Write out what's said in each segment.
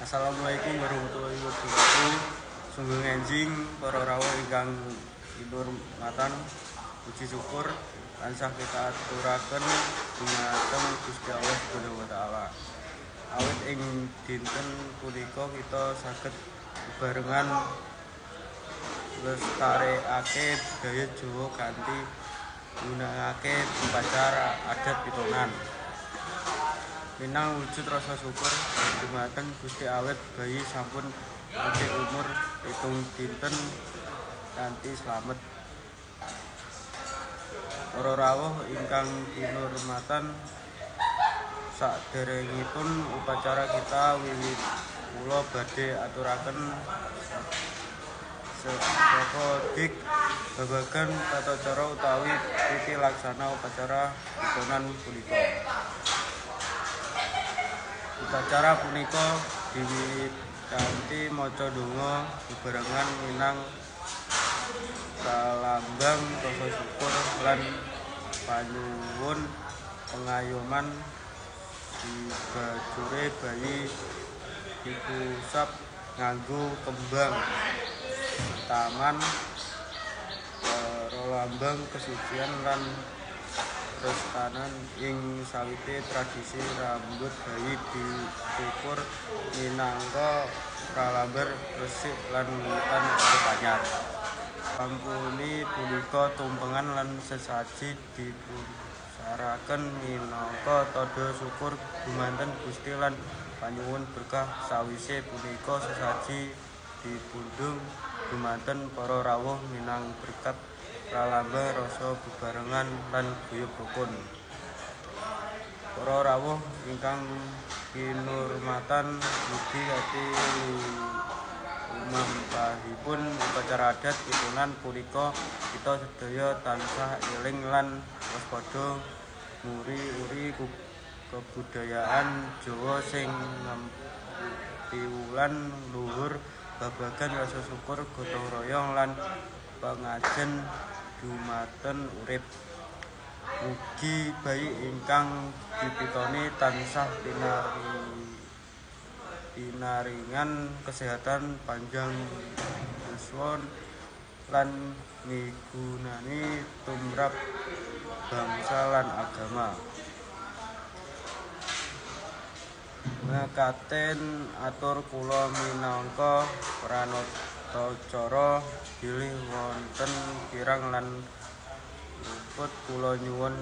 Assalamualaikum warahmatullahi wabarakatuh. Sungguh enjing para rawuh ingkang kinurmatan, puji syukur tansah kita aturaken dumateng Gusti Allah Subhanahu wa taala. Awit ing dinten punika kita saged bebarengan lestarekake budaya Jawa kanthi nggunakake upacara adat pitonan. Minang wujud rasa syukur dumateng Gusti awit bayi sampun nganti umur 7 dinten kanthi slamet. Para rawuh ingkang kinurmatan, saderengipun upacara kita wiwit kula badhe aturaken sekedhik babagan tata cara utawi titi laksana upacara pitonan punika. Upacara punika diwiwit kanthi maca donga bebarengan minang pralambang rasa syukur lan panyuwun pengayoman. Dibajure bayi dikusap nganggo kembang setaman, pralambang kesucian lan restanan. Ing sawite tradisi rambut bayi dicukur minangka pralambang resik lan wiwitan urip anyar. Sampuni punika tumpengan lan sesaji dipunsaraken minangka tandha syukur dumateng Gusti lan panyuwun berkah. Sawise punika sesaji dipundhung dumateng para rawuh minang berkat pralambang rasa bebarengan lan guyub rukun. Para rawuh ingkang kinurmatan, mugi kanthi lumampahipun upacara adat pitonan punika kita sedaya tansah eling lan waspada nguri-uri kebudayaan Jawa sing piwulang luhur babagan rasa syukur, gotong royong lan pengajen dumateng urip. Mugi bayi ingkang dipitoni tansah pinaringan kesehatan, panjang yuswa lan migunani tumrap bangsa lan agama. Mekaten atur kula minangka pranatacara, bilih wonten kirang lan luput kula nyuwun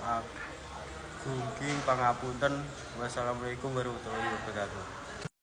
agunging pangapunten. Wassalamualaikum warahmatullahi wabarakatuh.